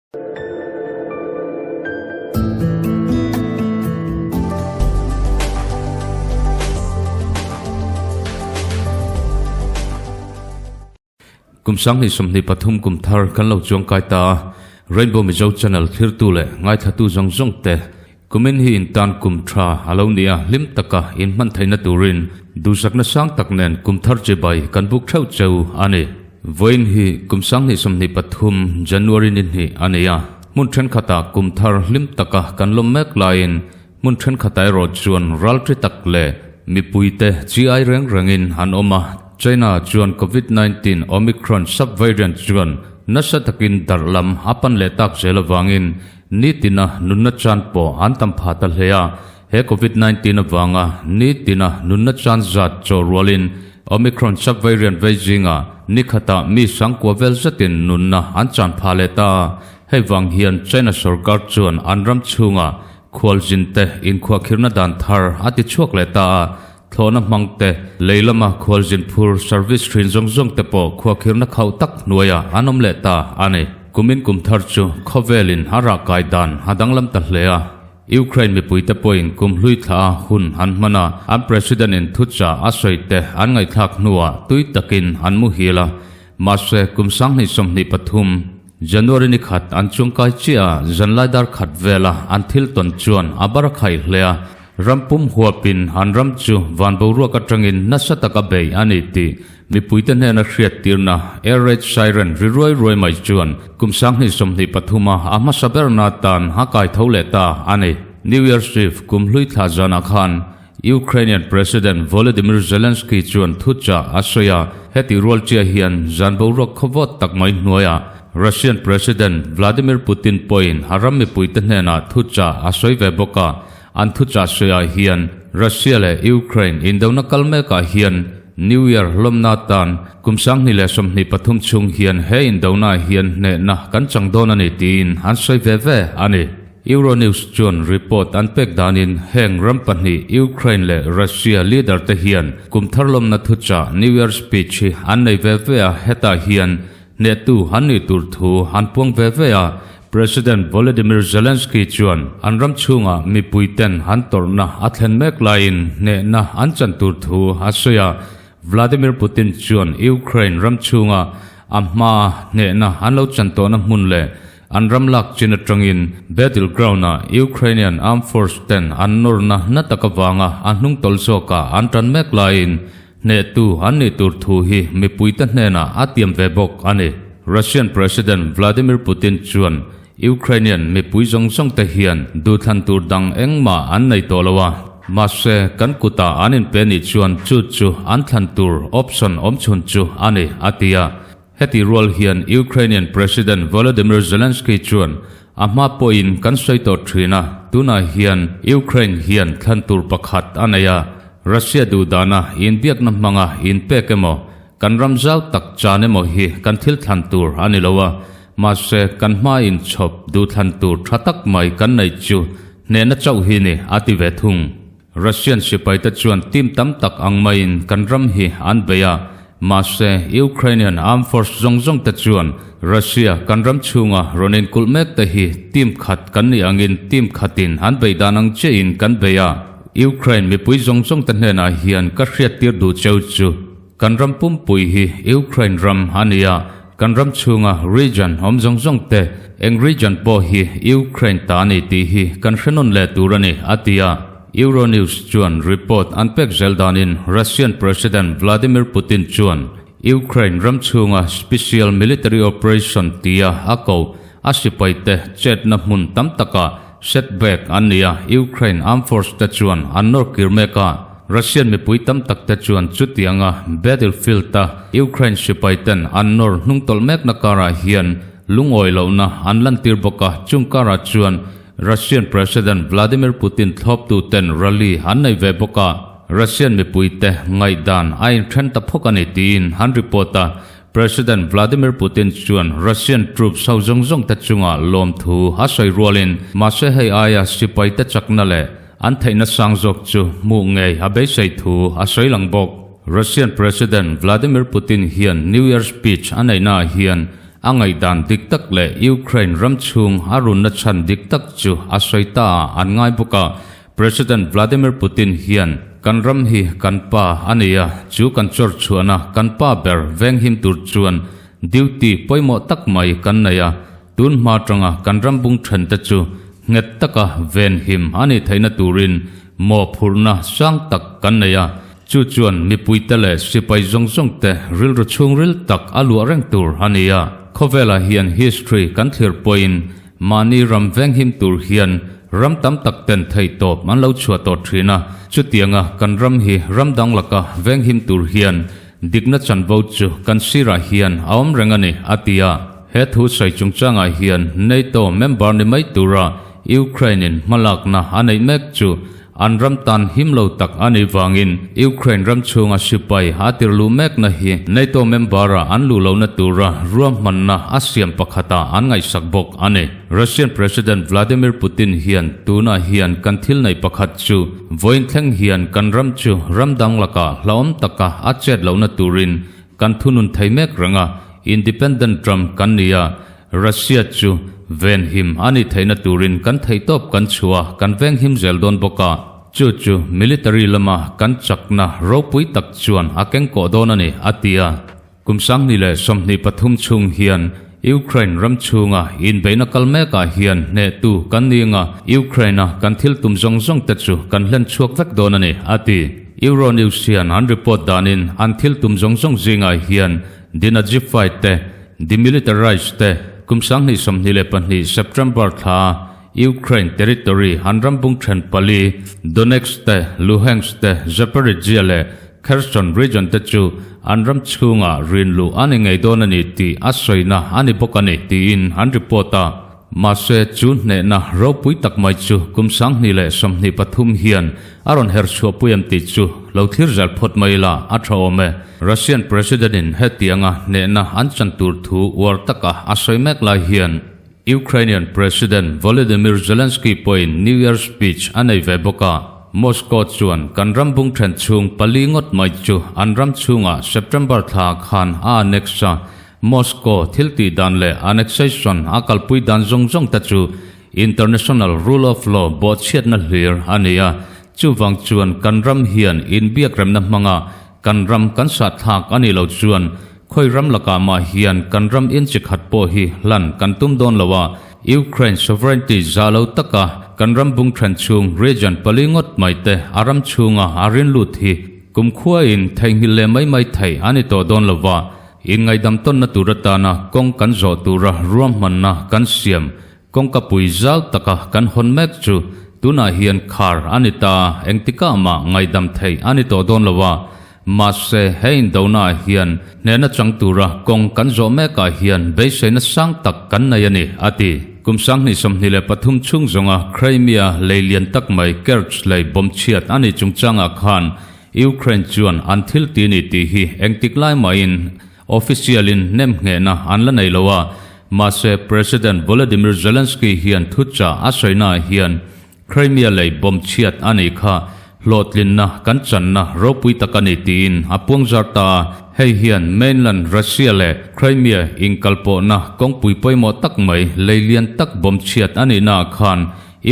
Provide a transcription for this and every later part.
Kum 2023 kum thar kan lo chuang kai ta a, Rainbow Mizo Channel thlirtu leh ngaithlatu zawng zawng te kumin hi in tan kum tha a lo ni a, hlim taka in hman theihna turin duhsakna sang tak nen kum thar chibai kan buk theuh cheu a ni. Vawiin hi kum 2023 January ni hnih a ni a, hmun thenkhatah kum thar hlim taka kan lawm mek laiin hmun thenkhatah erawh chuan ralṭi tak leh mipuite chi ai reng rengin an awm a. China chuan Covid 19 Omicron sub-variant chuan nasa takin darh lam a pan leh tak zel avangin nitina nunna chan pawh an tam phah ta hle a. He Covid 19 avanga nitina nunna chan zat chaw rualin Omicron sub-variant vei zingah ni khatah mi sangkua vel zetin nunna an chan phah leh ta a. Hei vang hian China sorkar chuan an ram chhungah khualzinte inkhuahkhirhna dan thar a ti chhuak leh ta a. Thlawhna hmang te, lei lama khualzin phur service thin zawng zawng te pawh khuakhirhna khauh tak hnuaiah an awm leh ta a ni. Kumin kum thar chu khawvelin a rah kai dan a danglam ta hle a. Ukraine mipuite pawhin kum hlui thla a hun an hman a, an president in thuchah a sawi te an ngaihthlak hnuah tui takin an muhil a. Mahse, kum 2023, January ni khat an chungkai chiah a, zanlai dar khat vela an thil tawn chuan a bar a khaih hle a. Ram pum huapin an ram chu van boruak atangin nasa taka bei a ni tih mipuite hnena hriattirna air raid siren ri ruai ruai mai chuan kum 2023 a a hmasa berna tan a kai tho leh ta a ni. New Year's Eve kum hlui thla zanah khan Ukrainian President Volodymyr Zelensky chuan thuchah a sawi a, heti rual chiah hian zan boruak khawvawt tak mai hnuaiah Russian President Vladimir Putin pawhin a ram mipuite hnenah thuchah a sawi ve bawk a. An thuchah sawiah hian Russia leh Ukraine indona kal mekah hian New Year hlawmna atan kum 2023 chhung hian he indona hian hnehna kan chang dawn a ni tiin an sawi ve ve a ni. Euronews chuan report an pek danin heng ram pahnih Ukraine leh Russia leader te hian kum thar lawmna thuchah New Year speech hi an nei ve ve a, hetah hian Hnehtu an nih tur thu an puang ve ve a, President Volodymyr Zelensky chuan an ram chhungah mipuiten an tawrhna a thlen mek laiin hnehna an chan tur thu a sawi a, Vladimir Putin chuan Ukraine ram chhunga a hmaa hnehna an lo chan tawhna hmun leh an ram lak chin atangin battleground-ah Ukrainian armed force ten an nawrna na tak avanga a hnungtawlh zawkah an tan mek laiin Hnehtu an nih tur thu hi mipuite hnenah a tiam ve bawk a ni. Russian President Vladimir Putin chuan Ukrainian mipui zawng zawng te hian duhthlan tur dang engmah an nei tawh lo a, mahse kan kutah an inpe nih chuan chu chu an thlan tur option awmchhun chu a ni, a ti a. Heti rual hian Ukrainian President Volodymyr Zelensky chuan a hma pawhin kan sawi tawh thin a, tunah hian Ukraine hian thlan tur pakhat a nei a, Russia duhdana inbiakna hmanga inpek emaw, kan ram zau tak chan emaw hi kan thil thlan tur a ni lo a, mahse kan hma inchhawp duhthlan tur tha tak mai kan neih chu hnehna chauh hi ni, a ti ve thung. Russian sipaite chuan team tam tak ang maiin kan ram hi an bei a, mahse Ukrainian armed force zawng zawng te chuan Russia kan ram chhunga rawn inkulh mek te hi team khat kan nih angin team khatin an bei dan ang chiahin kan bei a, Ukraine mipui zawng zawng te hnenah hian ka hriattir duh cheu chu kan ram pumpui hi Ukraine ram a ni a, kan ram chhunga region awm zawng zawng te eng region pawh hi Ukraine ta a ni tih hi kan hre nawn leh tur a ni, a ti a. Euronews chuan report an pek zel danin Russian President Vladimir Putin chuan Ukraine ram chhunga special military operation tia a ko a sipaite chetna hmun tam takah setback an ni a, Ukraine armed force te chuan an nawr kir mek a, Russian mipui tam tak te chuan chutianga battlefield a Ukraine sipaiten an nawr hnungtawlh mekna karah hian lungawi lohna an lantir bawk a, chung karah chuan Russian President Vladimir Putin thlawptu ten rally an nei ve bawk a, Russian mipuite ngaihdan a inthen ta phawk a ni tiin an report a, President Vladimir Putin chuan Russian troops ho zawng zawng te chunga lawmthu a sawi rualin mahse hei aia sipaite chakna leh an theihna sang zawk chu hmuh ngei a beisei thu a sawi lang bawk. Russian President Vladimir Putin hian New Year speech a neihnaah hian. A ngaihdan dik tak leh Ukraine ram chhung a runna chhan dik tak chu a sawi ta ah an ngai bawk a. President Vladimir Putin hian kan ram hi kan pa a nei a, chu kan chawr chhuahna kan pa ber venghim tur chuan duty pawimawh tak mai kan nei a, tun hma tanga kan ram bung then te chu nghet taka venhim a nih theihna turin mawhphurhna sang tak kan nei a, chu chuan mipuite leh sipai zawng zawng te rilru chhungril tak a luah reng tur a ni a. Khawvelah hian history kan thlir pawhin Mahni ram venghim tur hian ram tam tak ten theihtawp an lo chhuah tawh thin a, chutianga kan ram hi ram dang laka venghim tur hian dikna chanvo chu kan sirah hian a awm reng a ni, a ti a. He thu sawi chungchangah hian NATO member ni mai tura Ukraine-in hmalakna a neih mek chu An ram tan him lo tak a nih vangin Ukraine ram chhunga sipai a tir luh mekna hi NATO member-a an luh lohna tura ruahmanna a siam pakhatah an ngaihsak bawk a ni. Russian President Vladimir Putin hian tunah hian kan thil neih pakhat chu vawiin thleng hian kan ram chu ram dang lakah hlauhawm taka a chet lohna turin kan thunun thei mek reng a, independent ram kan ni a, Russia chu venhim a nih theihna turin kan theihtawp kan chhuah a, kan venghim zel dawn bawk a. Chu chu military lama kan chakna ropui tak chuan a kengkawh dawn a ni, a ti a. Kum 2023 chhung hian Ukraine ram chhunga inbeihna kal mekah hian hnehtu kan ni anga Ukraine-a kan thil tum zawng zawng te chu kan hlen chhuak vek dawn a ni, a ti. Euronews hian an report danin an thil tum zawng zawng zingah hian Denazify te, Demilitarise te, kum 2022 September thla Ukraine territory an ram bung then pali, Donetsk te, Luhansk te, Zaporizhzhia leh Kherson region te chu an ram chhungah rin luh a ni ngei dawn a ni tih a sawina a ni bawk a ni tiin an report a. Mahse, chu hnehna ropui tak mai chu kum 2023 hian a rawn her chhuahpui em tih chu lo thlir zel phawt mai ila a tha awm e. Russian President-in hetianga hnehna an chan tur thu uar taka a sawi mek lai hian Ukrainian President Volodymyr Zelensky pawhin New Year speech a nei ve bawk a. Moscow chuan kan ram bung then chhung pali ngawt mai chu an ram chhungah September thla khan a annex a, Moscow thil tih dan leh annexation a kalpui dan zawng zawng te chu international rule of law bawhchhiatna hlir a ni a, chuvang chuan kan ram hian inbiakremna hmanga kan ram kan sahthlak a nih lo chuan khawi ram lakah mah hian kan ram inchi khat pawh hi hlan kan tum dawn lo a, Ukraine sovereignty zah lo taka kan ram bung then chhung region pali ngawt mai te a ram chhunga a rin lut hi kumkhuain theihnghilh leh mai mai theih a ni tawh dawn lo va. Inngaidam tawnna tur atana kawng kan zawh tura ruahmanna kan siam kawngka pui zau taka kan hawn mek chu tunah hian khar a ni ta, engtikah mah ngaidam theih a ni tawh dawn lo a. Mahse, he indonaah hian hnehna chang tura kawng kan zawh mekah hian beiseina sang tak kan nei a ni, a ti. Kum 2023 chhung zawnga Crimea lei lian tak mai Kerch lei bomb chhiat a nih chungchangah khan Ukraine chuan an thil ti ni tih hi engtik lai mahin official in nemnghehna an la nei lo a, mahse President Volodymyr Zelensky hian thuchah a sawinaah hian Crimea lei bomb chhiat a nih kha hlawhtlinna kan channa ropui tak a ni tiin a puangzar ta a, hei hian mainland Russia leh Crimea inkalpawhna kawngpui pawimawh tak mai lei lian tak bomb chhiat a nihnaah khan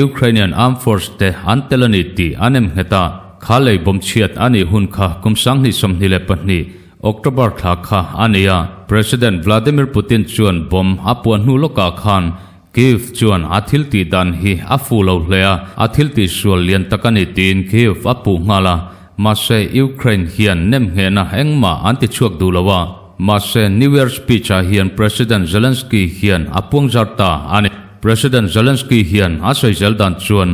Ukrainian Armed Force te an tel a ni tih an em nghet a, kha lei bomb chhiat a nih hun kha kum 2022 October thla kha a ni a. President Vladimir Putin chuan bomb a puah hnu lawkah khan Kyiv chuan a thil tih dan hi a fuh lo hle a, a thil tih sual lian tak a ni tiin Kyiv a puh nghal a, mahse Ukraine hian nemnghehna engmah an ti chhuak duh lo a. Mahse New Year speech ah hian President Zelensky hian a puangzar ta a ni. President Zelensky hian a sawi zel dan chuan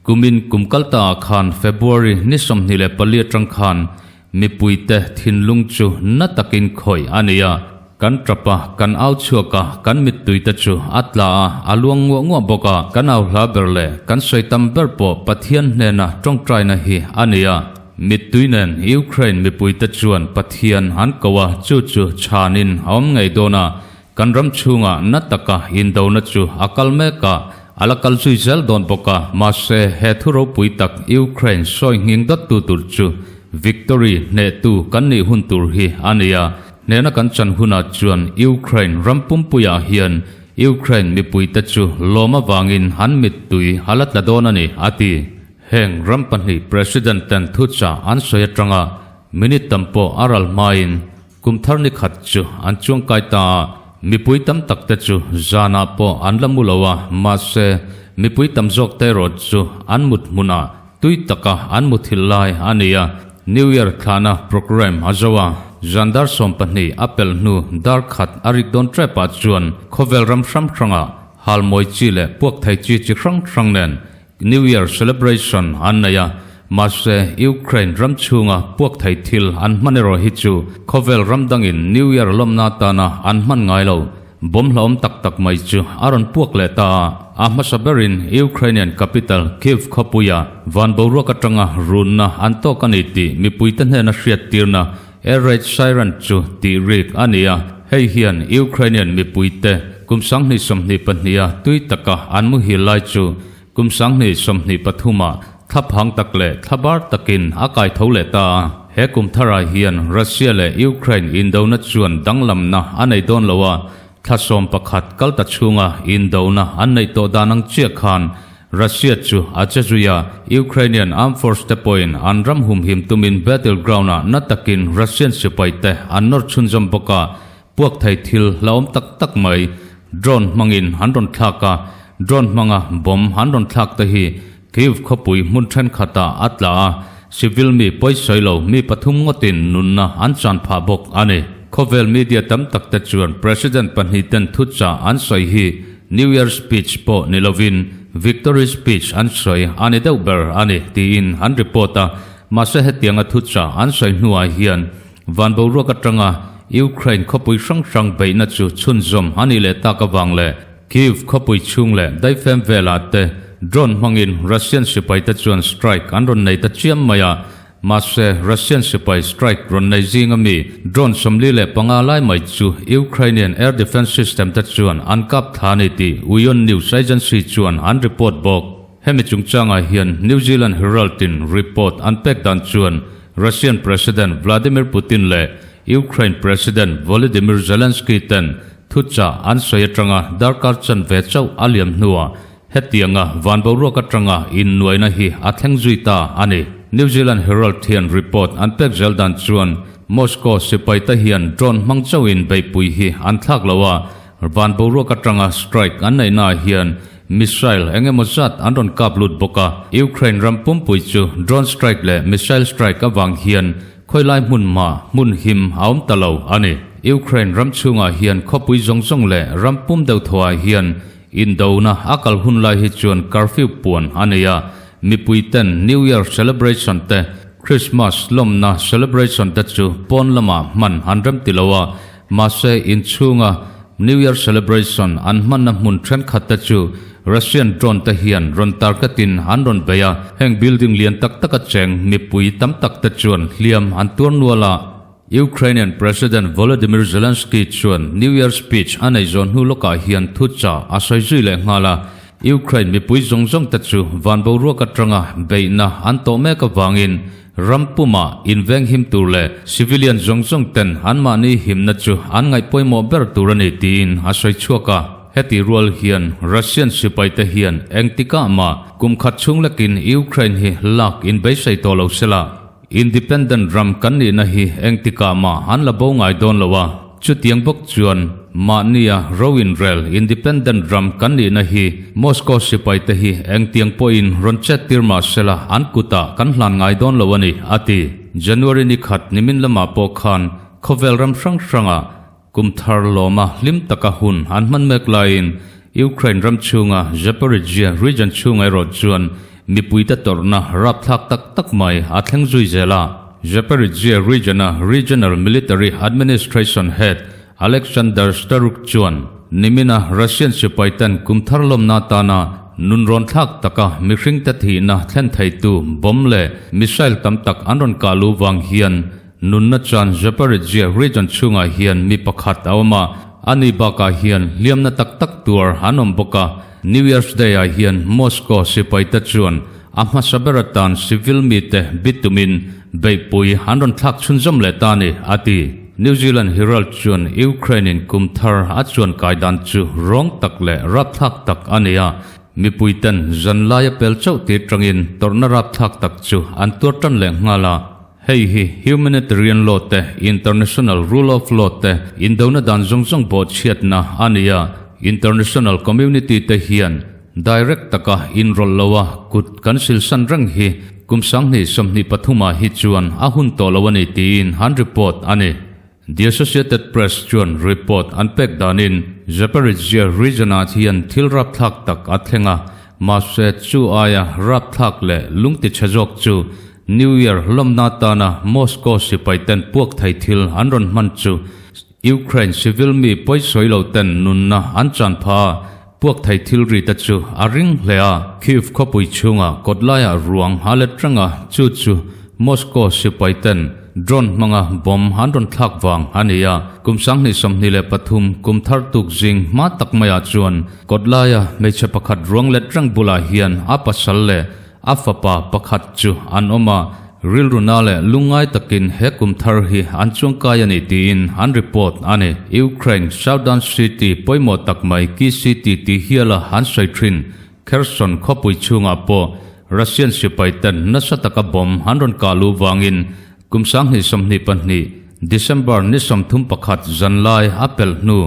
kumin kum kal ta ah khan February ni 24 atang khan mipuite thinlung chu na takin khawih a ni a, kan tap a, kan au chhuak a, kan mittuite chu a tla a, a luang nguah nguah bawk a, kan au hla ber leh kan sawi tam ber pawh Pathian hnena tawngtaina hi a ni a. Mittui nen Ukraine mipuite chuan Pathian an ko a, chu chu chhanin a awm ngei dawn a, Kan ram chhungah na taka indona chu a kal mek a, a la kal zui zel dawn bawk a, mahse he thu ropui tak Ukraine sawi nghing dawttu tur chu victory hnehtu kan nih hun tur hi a ni a. Hnehna kan chan hunah chuan Ukraine ram pumpuiah hian Ukraine mipuite chu lawm avangin an mittui a la tla dawn a ni, a ti. Heng ram pahnih President ten thuchah an sawi atanga minute tam pawh a ral hmain Kum thar ni khat chu an chuangkai ta a, mipui tam tak te chu zanah pawh an la mu lo a, mahse mipui tam zawk te erawh chu an mut hmunah tui taka an muthilh lai a ni a. New Year thlahna programme a zo a, zan dar 12 a pelh hnu dar khat a rik dawn trepah chuan khawvel ram hrang hrangah halmawi chi leh puak thei chi chi hrang hrang nen New Year celebration an nei a, mahse Ukraine ram chhunga puak thei thil an hman erawh hi chu khawvel ram dangin New Year lawmna atana an hman ngai lo. Bomb hlauhawm tak tak mai chu a rawn puak leh ta a, a hmasa berin Ukrainian capital Kyiv khawpuia van boruak atanga runna an tawk a ni tih mipuite hnena hriattirna air raid siren chu tih rik a ni a, hei hian Ukrainian mipuite kum 2022 a tui taka an muhil lai chu kum 2023 ah thlaphang tak leh thlabar takin a kai tho leh ta a. He kum tharah hian Russia leh Ukraine indona chuan danglamna a nei dawn lo a, thla 11 kal ta chhunga indona an neih tawh dan ang chiah khan Russia chu a che zui a, Ukrainian Armed Force te pawhin an ram humhim tumin battle ground ah na takin Russian sipai te an nawr chhunzawm bawk a, puak thei thil hlauhawm tak tak mai drone hmangin an rawn thlak a, drone hmanga bomb an rawn thlak te hi Kyiv khawpui hmun thenkhatah a tla a, civil mi pawisawi lo mi pathum ngawtin nunna an chan phah bawk a ni. Khawvel media tam tak te chuan President pahnih ten thuchah an sawi hi New Year speech pawh ni lovin Victory speech an sawi a ni deuh ber a ni tiin an report a, mahse hetianga thuchah an sawi hnuah hian van boruak atanga Ukraine khawpui hrang hrang beihna chu chhunzawm a nih leh tak avang leh Kyiv khawpui chhung leh daifem velah te drone hmangin Russian sipaite chuan strike an rawn nei ta chiam mai a, Mahse, Russian sipai strike rawn nei zinga mi drone 45 lai mai chu Ukrainian air defence system te chuan an kap thla a ni tih Uion news agency chuan an report bawk. Hemi chungchangah hian New Zealand Herald in report an pek dan chuan Russian President Vladimir Putin leh Ukraine President Volodymyr Zelensky ten thuchah an sawi atanga darkar chanve chauh a liam hnuah Hetianga van boruak atanga innuaina hi a thleng zui ta a ni. New Zealand Herald hian report an pek zel dan chuan Moscow sipaite hian drone hmang chauhin beihpui hi an thlak lo a, van boruak atanga strike an neihnaah hian missile eng emaw zat an rawn kap lut bawk a. Ukraine ram pumpui chu drone strike leh missile strike avang hian khawilai hmun hma hmun him a awm ta lo a ni. Ukraine ram chhungah hian khawpui zawng zawng leh ram pum deuh thawhah hian Indona a kal hun lai hi chuan curfew puan a nei a, mipui ten New Year celebration te, Christmas lawmna celebration te chu pawn lamah hman an rem ti lo a, mahse inchhunga New Year celebration an hmanna hmun thenkhat te chu Russian drone te hian rawn target-in an rawn bei a, heng building lian tak taka cheng mipui tam tak te chuan hliam an tuar nual a. Ukrainian President Volodymyr Zelensky chuan New Year speech a nei zawh hnu lawkah hian thuchah a sawi zui leh nghal a, Ukraine mipui zawng zawng te chu van boruak atanga beihna an tawh mek avangin ram pumah inveng him tur leh civilian zawng zawng ten anmahni himna chu an ngaih pawimawh ber tur a ni tiin a sawi chhuak a. Heti rual hian Russian sipaite hian engtikah mah kum khat chhung lekin Ukraine hi lak inbeisei tawh lo sela, Independent ram kan nihna hi engtikah mah an la bo ngai dawn lo a, chutiang bawk chuan mahnia ro inrel independent ram kan nihna hi Moscow sipaite hi engtiang pawhin rawn chet tir mah sela an kutah kan hlan ngai dawn lo a ni, a ti. January ni khat nimin lamah pawh khan khawvel ram hrang hrangah Kum thar lawma hlim taka hun an hman mek laiin Ukraine ram chhunga Zaporizhzhia region chhunga erawh chuan mipuite tawrhna rapthlak tak tak mai a thleng zui zel a. Zaporizhzhia region-a Regional Military Administration Head Alexander Starukh chuan nimina Russian sipaiten kum thar lawmna atana nunrawn thlak taka mihringte thihna thlen theitu bomb leh missile tam tak an rawn kah luh vang hian Nunna chuan Zaporizhzhia region chhungah hian mi pakhat a awm a, ani bakah hian hliamna tak tak tuar an awm bawk a. New Year's Day-ah hian Moscow sipaite chuan a hmasa ber atan civil mite bitumin beihpui an rawn thlak chhunzawm leh ta a ni, a ti. New Zealand Herald chuan Ukraine-in kum thar a chuan kai dan chu rawng tak leh rapthlak tak a ni a, mipuiten zan laia pel chauh tir tangin tawrhna rapthlak tak chu an tuar tan leh nghal a. Hei hi humanitarian law te, international rule of law te indona dan zawng zawng bawhchhiatna a ni a, international community te hian direct taka inrawlh loa kut kan silsan reng hi kum 2023 ah hi chuan a hun tawh lo a ni tiin an report a ni. The Associated Press chuan report an pek danin Zaporizhzhia region ah hian thil rapthlak tak a thleng a, mahse chu aia rapthlak leh lungtichhe zawk chu New Year lawmna atana Moscow sipai ten puak thei thil an rawn hman chu Ukraine civil mi pawisawi lo ten nunna an chan pha a, puak thei thil ri te chu a ring hle a. Kyiv khawpui chhunga kawtlaiah ruang a let reng a, chu chu Moscow sipai ten drone hmanga bomb an rawn thlak vang a ni a. Kum 2023 kum thar tuk zing hma tak maiah chuan kawtlaia hmeichhe pakhat ruang let reng bulah hian a pasal leh A fapa pakhat chu an awm a, rilru na leh lungngai takin he kum thar hi an chuangkai a ni tiin an report a ni. Ukraine southern city pawimawh tak mai Kyi City tih hiala an sawi thin Kherson khawpui chhungah pawh Russian sipai ten nasa taka bomb an rawn kah luh vangin kum 2022 December ni 31 zanlai a pelh hnu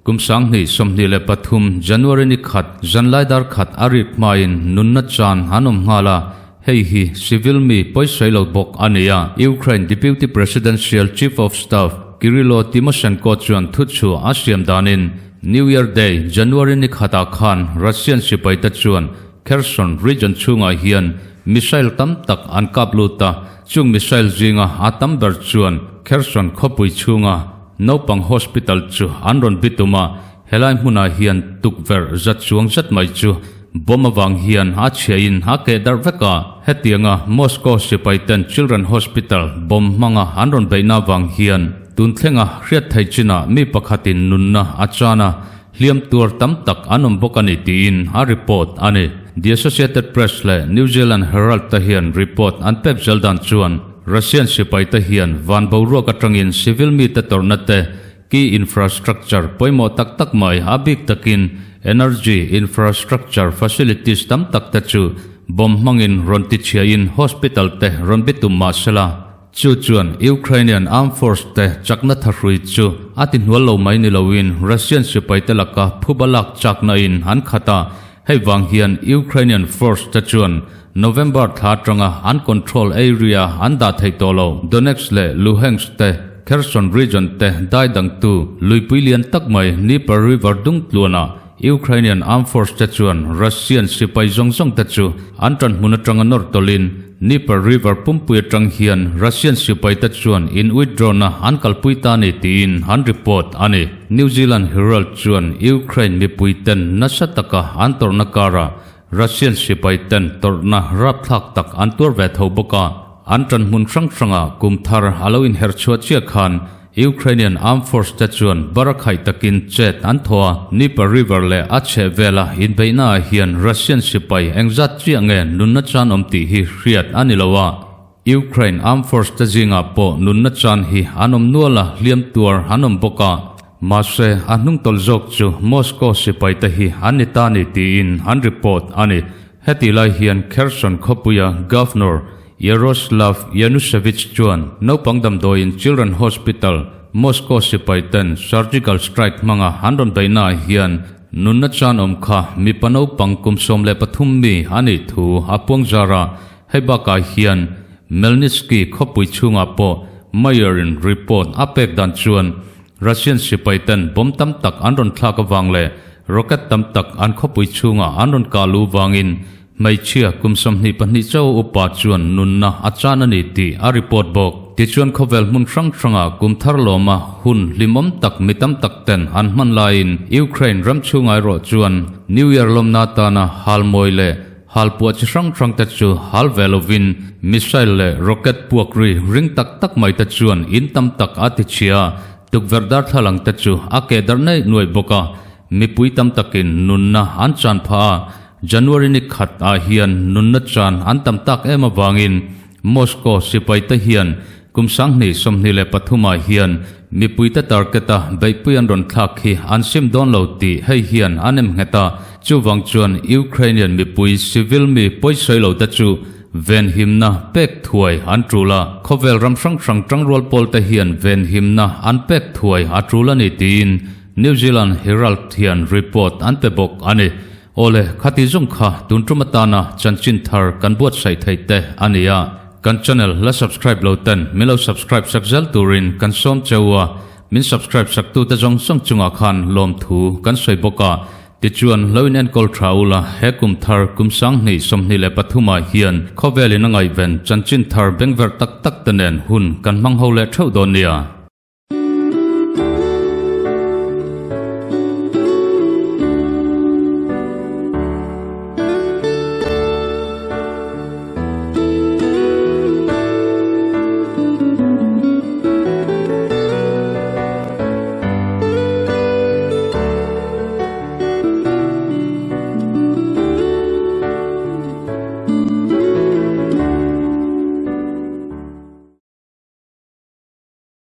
Kum 2023 January ni khat zanlai dar khat a rik hmain nunna chan an awm nghal a, hei hi civil mi pawisawi lo bawk a ni a. Ukraine Deputy Presidential Chief of Staff Kyrylo Tymoshenko chuan thuchhuah a siam danin New Year Day January ni khatah khan Russian sipaite chuan Kherson region chhungah hian missile tam tak an kap lut a, chung missile zinga a tam ber chuan Kherson khawpui chhunga Naupang hospital chu an rawn bitum a, helai hmunah hian tukverh zat chuang zet mai chu bomb avang hian a chhiahin a keh darh vek a. Hetianga Moscow sipai ten Children Hospital bomb hmanga an rawn beihna avang hian tun thlenga hriat thei chinah mi pakhatin nunna a chan a, hliam tuar tam tak an awm bawk a ni tiin a report a ni. The Associated Press leh New Zealand Herald te hian report an pek zel dan chuan Russian sipai te hian van boruak atangin civil mite tawrhna te, key infrastructure pawimawh tak tak mai a bik takin energy infrastructure facilities tam tak te chu bomb hmangin rawn tichhiain hospital te rawn bitum mah sela. Chu chuan Ukrainian Armed Force te chakna thahrui chu a ti hnual lo mai ni loin Russian sipaite laka phuba lak chakna in an khat a, hei vang hian Ukrainian Force te chuan November thla atanga an control area an dah theih tawh lo. Donetsk leh Luhansk te, Kherson region te dai dangtu luipui lian tak mai Dnieper River dung tluanah Ukrainian Armed Force te chuan Russian sipai zawng zawng te chu an tan hmun atanga nawr tawlhin Dnieper River pumpui atang hian Russian sipai te chuan in withdraw na an kalpui ta ni tiin an report a ni. New Zealand Herald chuan Ukraine mipui ten nasa taka an tawrhna karah Russian sipai ten tawrhna rapthlak tak an tuar ve tho bawk a, an tan hmun hrang hrangah kum thar a lo inherh chhuah chiah khan Ukrainian Armed Force te chuan barakhaih takin chet an thaw a, Dnieper River leh a chheh vela inbeihna ah hian Russian sipai engzat chiah nge nunna chan awm tih hi hriat a ni lo a, Ukraine Armed Force te zingah pawh nunna chan hi an awm nual a, hliam tuar an awm bawk a, mahse a hnungtawlh zawk chu Moscow sipai te hi an ni ta ni tiin an report a ni. Hetih lai hian Kherson khawpuia Governor Yaroslav Yanushevich chuan naupang damdawiin Children Hospital, Moscow sipai ten surgical strike hmanga an rawn beihnaah hian nunna chan awm kha mipa naupang kum 13 mi a nih thu a puang zar a, hei bakah hian Melnitsky khawpui chhungah pawh Mayor-in report a pek dan chuan Russian sipai ten bomb tam tak an rawn thlak avang leh rocket tam tak an khawpui chhungah an rawn kah luh vangin Hmeichhia kum 22 chauh upa chuan nunna a chan a ni tih a report bawk. Tichuan khawvel hmun hrang hrangah kum thar lawma hun hlimawm tak mi tam tak ten an hman laiin Ukraine ram chhunga erawh chuan New Year lawmna atana hal mawi leh hal puah chi hrang hrang te chu hal ve lovin missile leh rocket puak ri ring tak tak mai te chuan in tam tak a ti chhia. Tukverh darthlalang te chu a keh darh neih nuaih bawk a, mipui tam takin nunna an chan phah a, January ni khat ah hian nunna chan an tam tak em avangin Moscow sipai te hian kum 2023 ah hian. Mipuite target-a beihpui an rawn thlak hi an sim dawn lo tih hei hian a nem nghet a, chuvang chuan Ukrainian mipui civil mi pawisawi lo te chu venhimna pek thuai an tul a, khawvel ram hrang hrang tangrual pawl te hian venhimna an pek thuai a tul a ni tiin New Zealand Herald hian report an pe bawk a ni. Awle, khati zawng kha tun tum atana chanchin thar kan buatsaih theih te a ni a, kan channel la subscribe lo ten min lo subscribe sak zel turin kan sawm cheu a, min subscribe sak tute zawng zawng chungah khan lawmthu kan sawi bawk a, tichuan lo in enkawl tha ula he kum thar kum 2023 ah hian khawvelin a ngaihven chanchin thar bengverh tak tak te nen hun kan hmang ho leh theuh dawn nia.